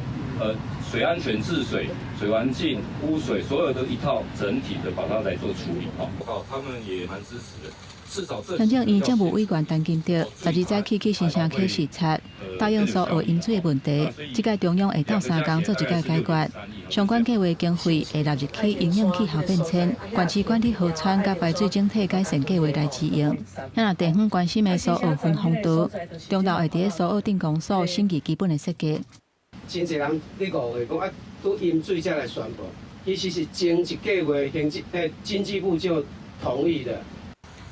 水安全治水、水環境、污水，所有的一套整體的把它來做處理。哦，他們也蠻支持的。至少這行政院政務委員陳金德12早起去新城溪視察，答應蘇澳淹水的問題，這擺中央會鬥相共做一個解決。相關計劃經費會納入去因應氣候變遷、縣市管理河川佮排水整體改善計劃來支用。若地方關心的蘇澳分洪道，中晝會佇咧蘇澳鎮公所審議基本的設計。真濟人咧誤會講啊，拄淹水才來宣布，其實是前一個月行政經濟部就同意了。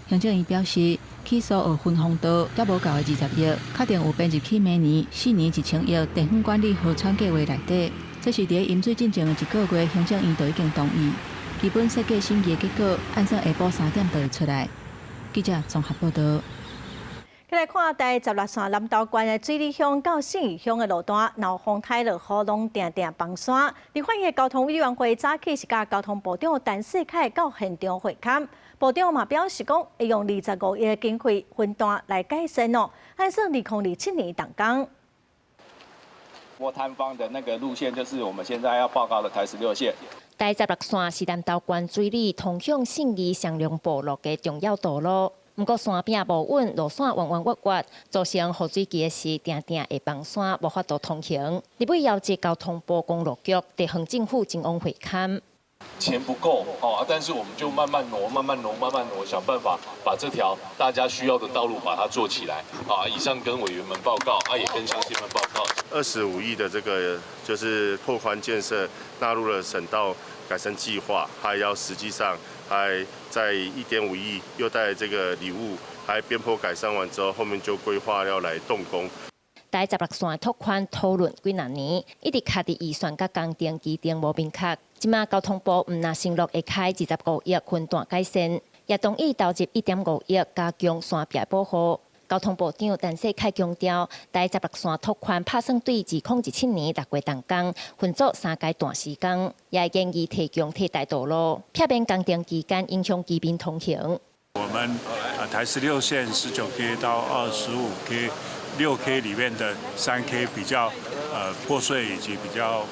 行政院表示，起蘇澳分洪道猶無夠的20億，確定有編入去明年4年1000億地方管理河川計劃內底。這是佇咧淹水進前的一個月，行政院就已經同意基本設計審議的結果，按算下晡3點就會出來。記者綜合報導。來看台16線南投縣的水里鄉到信義鄉的路段，鬧風颱落雨，攏定定崩山。立法院交通委員會早起是佮交通部長陳世凱到現場會勘，部長嘛表示講，會用25億的經費分段來改善哦，按算2027年動工。波坍方的那個路線，就是我們現在要報告的台16線。台16線是南投縣水里通向信義雙龍部落的重要道路。毋過山壁無穩，路線彎彎月月，造成雨水季的時，定定會崩山，無法度通行。立委邀集交通部公路局、地方政府前往會勘。錢不夠哦，但是我們就慢慢挪，慢慢挪，慢慢挪，想辦法把這條大家需要的道路把它做起來。啊，以上跟委員們報告，啊，也跟鄉親們報告。 25億的這個就是拓寬建設納入了省道改善計劃，還要實際上還在1.5億又帶這個禮物，還邊坡改善完之後，後面就規劃要來動工。台十六線拓寬討論幾若年，一直卡佇預算佮工程期程無明確。這馬交通部毋但承諾會開25億分段改善，也同意投入1.5億加強山壁保護。交通部長陳世凱強調，台十六線拓寬拍算對2017年6月動工，分做三階段施工，也會建議提供替代道路，避免工程期間影響居民通行。我們台16線19K 到25K、6K 裡面的3K 比較破碎以及比較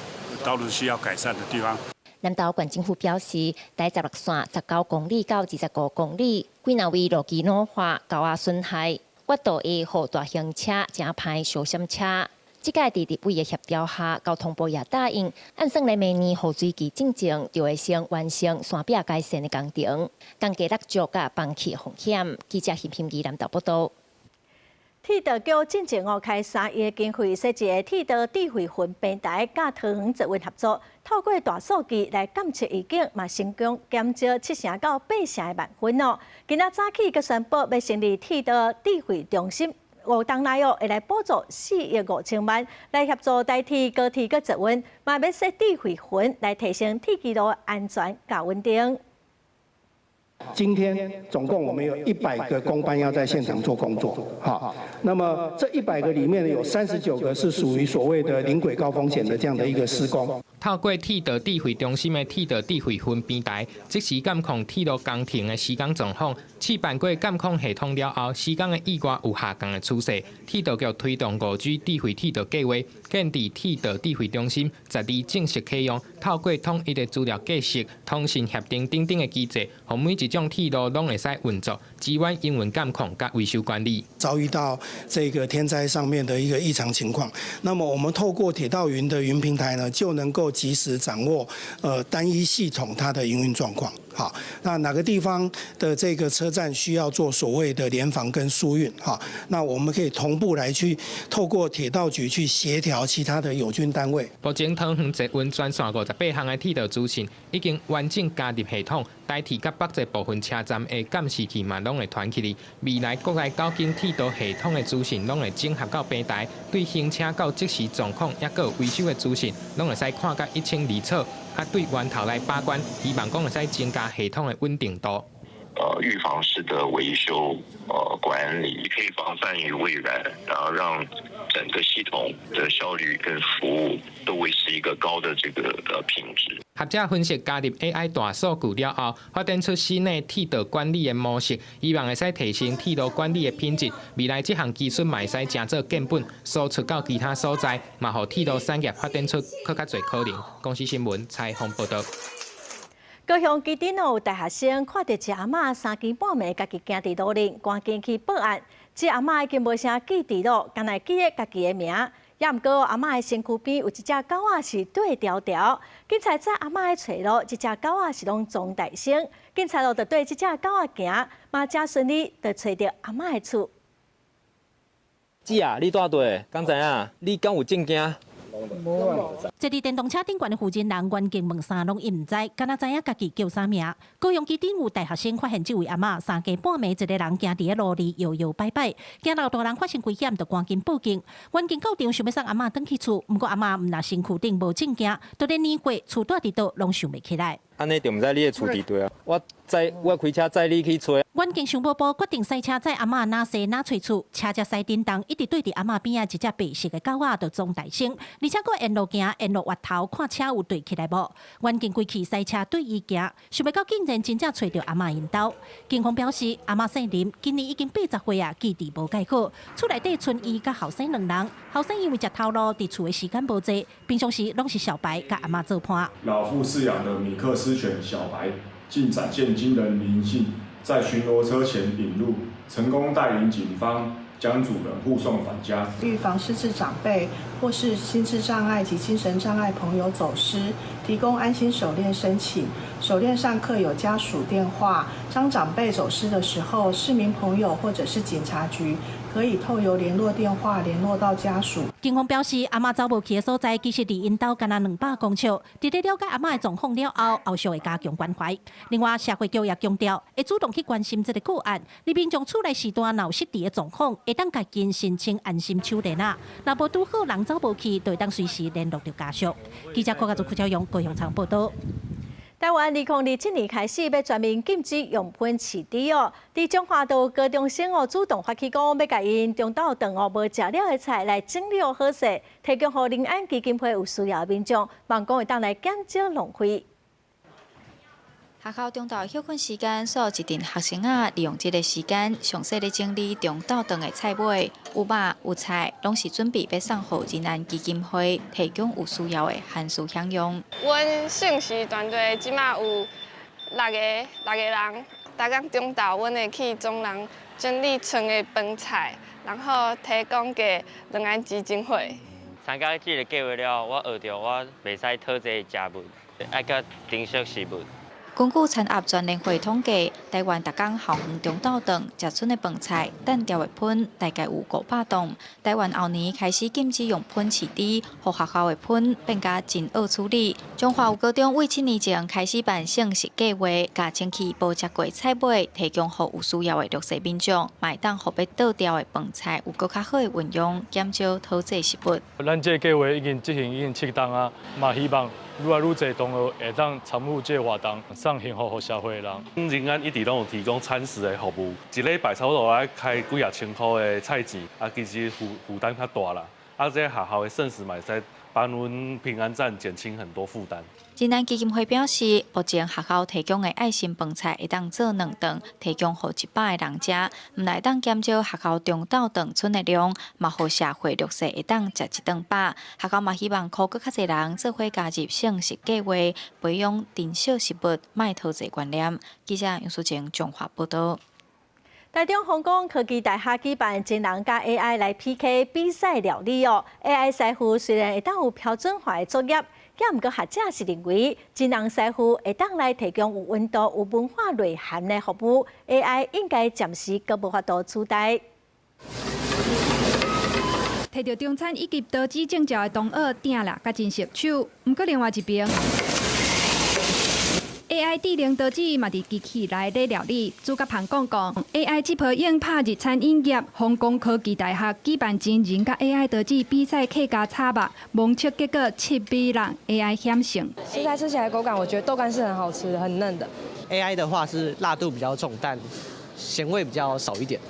道路需要改善的地方。南投縣政府表示，台十六線19公里到25公里，幾若位路基老化、溝仔損害，月度會予大型車誠歹小閃車。這屆佇立委的協調下，交通部也答應，按算咧明年雨水季進前，就會先完成山壁改善的工程，降低落石佮崩去風險。記者徐品儀南投報道。鐵道局進前哦開3億經費設一個鐵道智慧雲平台，佮桃園捷運合作，透過大數據來監測預警，嘛成功減少7成到8成的慢分哦。今仔早起閣宣布欲成立鐵道智慧中心，5冬內哦會來補助4億5千萬來協助台鐵、高鐵佮捷運，嘛欲設智慧雲來提升鐵軌路安全佮穩定。今天總共我們有100個工班要在現場做工作，好，那麼這100個裡面有39個是屬於所謂的臨軌高風險的這樣的一個施工。透過鐵道智慧中心的鐵道智慧雲平台，即時監控鐵路工程的施工狀況。試辦過監控系統了後，施工的意外有下降的趨勢。鐵道局推動5G 智慧鐵道計劃，建置鐵道智慧中心，12正式啟用。透過統一的資料格式、通訊協定等等的機制，予每一種鐵路攏會使運作，支援營運監控佮維修管理。遭遇到這個天災上面的一個異常情況，那麼我們透過鐵道雲的雲平台呢，就能夠及時掌握單一系統它的營運狀況。好，那哪個地方的這個車站需要做所謂的聯防跟疏運？哈，那我們可以同步來去透過鐵道局去協調其他的友軍單位。目前桃園捷運全線58項的鐵道資訊已經完整加入系統，台鐵佮北捷部分車站的監視器嘛攏會傳起來。未來國內九間鐵道系統的資訊攏會整合到平台，對行車到即時狀況，抑閣有維修的資訊，攏會使看甲一清二楚。啊，對源頭來把關，希望講會使增加系統的穩定度。預防式的維修管理，可以防範於未然，然後讓整個系統的效率跟服務都維持一個高的這個品質。學者分析加入 AI 大數據了後，發展出新的鐵道管理的模式，希望會使提升鐵路管理的品質。未來這項技術嘛會使成做建本，輸出到其他所在，嘛予鐵路產業發展出閣較濟可能。公視新聞採訪報道。高雄旗津有大學生看著一阿嬤三更半暝家己行佇路頂，趕緊去報案。這阿嬤已經無啥記佇咯，干焦記得家己的名。也毋過阿嬤的身軀邊有一隻狗仔是綴牢牢。警察載阿嬤去揣路，這隻狗仔是攏裝大聲。警察路就對這隻狗仔行，嘛誠順利，就揣著阿嬤的厝。姊啊，你佇佗？敢知影？你敢有證件？坐佇電動車頂懸的負責人，袁敬問啥攏伊毋知，敢若知影家己叫啥名。高雄旗津有大學生發現這位阿嬤三更半暝一个人行佇咧路裡搖搖擺擺，驚老大人發生危險，就趕緊報警。員警到場想欲送阿嬤轉去厝，毋過阿嬤毋但身軀頂無證件，就連年歲、厝蹛佇佗攏想袂起來。按呢就毋知你的厝佇佗啊！我載我開車載你去揣。員警想無步，決定駛車載阿嬤哪踅哪揣厝，車才駛振動，一直對佇阿嬤邊仔一隻白色的狗仔就裝大聲，而且閣沿路行，沿路越頭看車有對起來無。員警規氣駛車對伊行，想袂到竟然真正揣著阿嬤𪜶兜。警方表示，阿嬤姓林，今年已經80歲啊，記憶無蓋好。厝內底賰伊佮後生兩人，後生因為食頭路，佇厝的時間無濟，平常時攏是小白佮阿嬤做伴。老婦飼養的米克斯犬小白，竟展現驚人靈性，在巡邏車前引路，成功帶領警方將主人護送返家。預防失智長輩或或是心智障礙及精神障礙朋友走失，提供安心手鏈申請。手鏈上刻有家屬電話，當長輩走失的時候，市民朋友或者是警察局可以透由聯絡電話聯絡到家屬。警方表示，阿嬤走無去的所在，其實離𪜶兜干焦200公尺。佇咧了解阿嬤的狀況了後，後續會加強關懷。另外，社會局也強調，會主動去關心這個個案。你民眾厝內時段若有失智的狀況，會當共𪜶申請安心手鏈仔。若無拄好人走無去，就會當隨時聯絡著家屬。記者郭家祖、柯昭勇、高雄場報道。台灣2027年開始欲全面禁止用噴飼豬哦。佇彰化有高中生哦主動發起講，欲共𪜶中晝頓哦無食了的菜來整理好勢，提供予仁安基金會有需要的民眾，望講會當來減少浪費。學校中晝歇睏時間，所有一陣學生仔利用這個時間，詳細咧整理中晝頓的菜尾，有肉有菜，攏是準備欲送予仁安基金會，提供有需要的寒暑享用。阮聖時團隊這馬有六個人，逐工中晝阮會去幫人整理賰的飯菜，然後提供給仁安基金會。參加這個計劃了後，我學著我袂使討這個食物，愛較珍惜食物。根據餐盒全聯會統計，台灣逐工校園中晝頓食賰的飯菜，擲掉的噴大概有500噸。台灣後年開始禁止用噴飼豬，予學校的噴變甲真惡處理。彰化有高中為7年前開始辦聖食計劃，共清氣無食過菜尾，提供予有需要的弱勢民眾，嘛會當予欲倒掉的飯菜有閣較好的運用，減少討債食物。咱這個計劃已經執行已經7冬啊，嘛希望愈來愈濟同學會當參與這個活動，送幸福予社會的人。仁安一直攏有提供餐食的服務，一禮拜差不多愛開幾仔千箍的菜錢，啊，其實負擔較大啦。啊，這學校的剩食嘛會使幫阮平安站減輕很多負擔。仁安基金會表示，目前學校提供的愛心飯菜會當做兩頓，提供予100個人食，毋但會當減少學校中晝頓賰的量，嘛予社會弱勢會當食一頓飽。學校嘛希望呼閣較濟人做伙加入聖食計劃，培養珍惜食物、莫淘濟觀念。記者楊淑靜彰化報道。台中弘光科技大學舉辦真人佮 AI 來 PK 比賽料理哦。AI 師傅雖然會當有標準化的作業，也毋過學者是認為真人師傅會當來提供有溫度、有文化內涵的服務，AI 應該暫時閣無法度取代。提著中餐以及刀子證照的同學，鼎啦，閣真熟手。毋過另外一邊，AI 智能刀子嘛佇機器內咧料理。主角彭講講，AI 這波用拍入餐飲業，弘光科技大學舉辦真人佮 AI 刀子比賽客家炒肉，盲測結果7比6，AI 險勝。食材吃起來口感，我覺得豆乾是很好吃的，很嫩的。 AI 的話是辣度比較重，但鹹味比較少一點。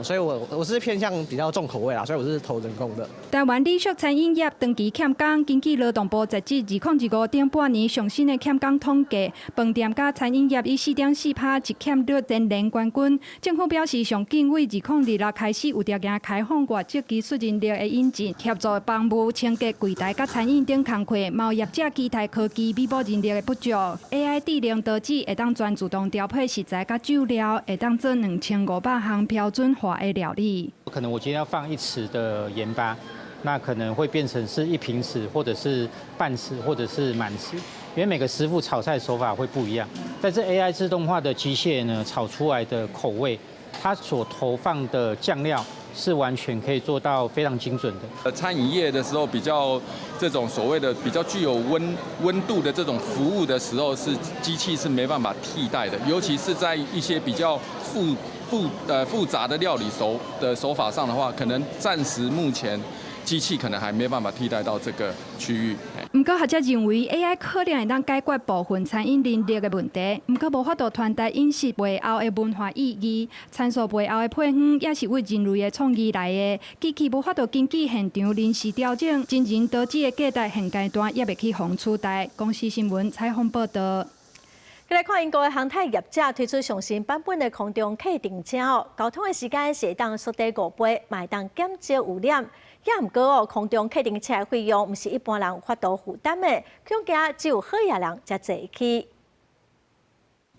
所以我是偏向比較重口味啦，所以我是投人工的。台灣禮俗餐飲業長期欠工，根據勞動部截至2025頂半年上新的欠工統計，飯店佮餐飲業以4.4%積欠率蟬聯冠軍。政府表示，上緊為2026開始有條件開放外籍技術人力的引進，協助房務、清潔、櫃台佮餐飲等工課，嘛有業者期待科技彌補人力的不足。AI 智能刀子會當全自動調配食材佮醬料，會當做2500項標準化的料理。可能我今天要放一匙的鹽巴，那可能會變成是一平匙，或者是半匙，或者是滿匙，因為每個師傅炒菜手法會不一樣。但是 AI 自動化的機械呢，炒出來的口味，它所投放的醬料是完全可以做到非常精準的。餐飲業的時候，比較這種所謂的比較具有溫度的這種服務的時候，是機器是沒辦法替代的，尤其是在一些比較複雜的料理手法上的話，可能暫時目前機器可能還沒辦法替代到這個區域。毋過學者認為 AI 可能會當解決部分餐飲人力的問題，毋過無法度傳達飲食背後的文化意義。參數背後的配方也是為人類的創意來的，機器無法度根據現場臨時調整，真人刀子的價值現階段猶未去予取代。公視新聞採訪報道。來看英國的航太業者推出上新版本的空中客運車哦，交通的時間是會當縮短5倍，嘛會當減少污染。也毋過哦，空中客運車的費用毋是一般人有法度負擔的，恐驚只有好額人才坐會起。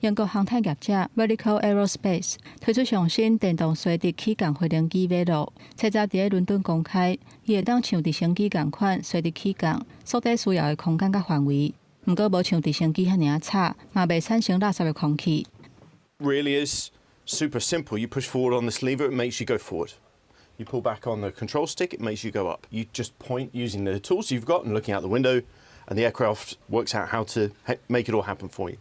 英國航太業者 Vertical Aerospace 推出上新電動垂直起降飛行機 Valo，冊十佇咧倫敦公開，伊會當像直升機仝款垂直起降，縮短需要的空間佮範圍。毋過無像直升機遐爾吵，嘛袂產生垃圾的空氣。 Really is super simple. You push forward on this lever, it makes you go forward. You pull back on the control stick, it makes you go up. You just point using the tools you've got and looking out the window, and the aircraft works out how to make it all happen for you.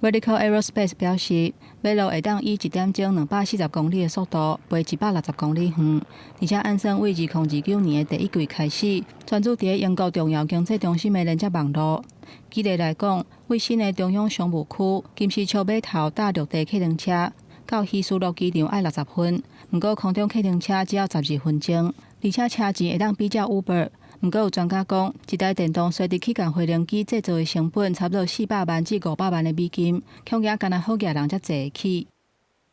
Vertical Aerospace 表示，Valo 會當以一點鐘240公里的速度飛160公里遠，而且按算對2029年的第一季開始，專注佇英國重要經濟中心的連接網路。舉例來講，對新的中央商務區金絲雀碼頭搭陸地客運車到希斯羅機場愛60分，毋過空中客運車只要12分鐘，而且車錢會當比照 Uber。毋過有專家講，一台電動垂直起降飛行機製造的成本差不多400萬至500萬的美金，恐驚干焦好額人才坐會起。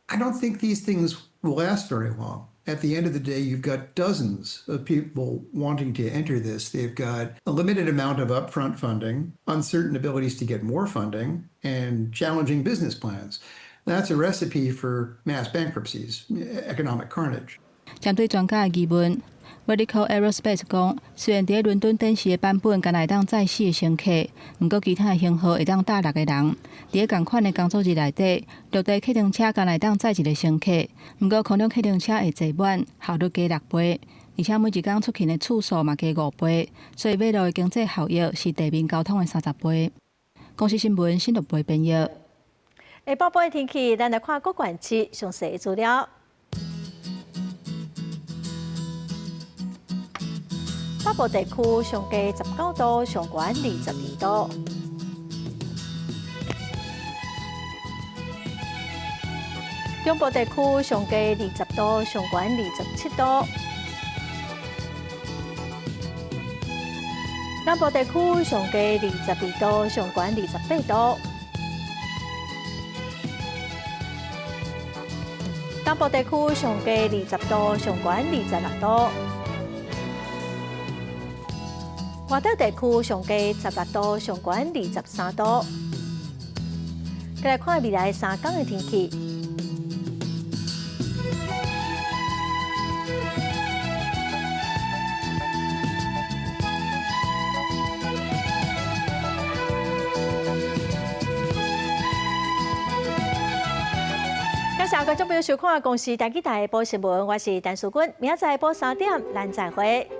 I don't think these things will last very long. At the end of the day, you've got dozens of people wanting to enter this. They've got a limited amount of upfront funding, uncertain abilities to get more funding, and challenging business plans. That's a recipe for mass bankruptcies, economic carnage. 針對專家的疑問，Vertical Aerospace 講，雖然佇倫敦展示的版本干焦會當載四个乘客，毋過其他的型號會當載六個人。佇仝款的工作日內底，陸地客運車干焦會當載一個乘客，毋過空中客運車會坐滿，效率加六倍，而且每一工出勤的次數嘛加5倍，所以 Valo 的經濟效益是地面交通的30倍。公視新聞新竹編譯。下晡晡的天氣，咱來看各縣市詳細的資料。北部地區上低19度，上懸22度。中部地區上低20度，上懸27度。南部地區上低22度，上懸28度。東部地區上低20度，上懸26度。外島地區上低16度，上懸23度。再來看未來3天的天氣。感謝觀眾朋友收看《公視台語台》報新聞，我是陳淑君，明仔載下晡3點，咱再會。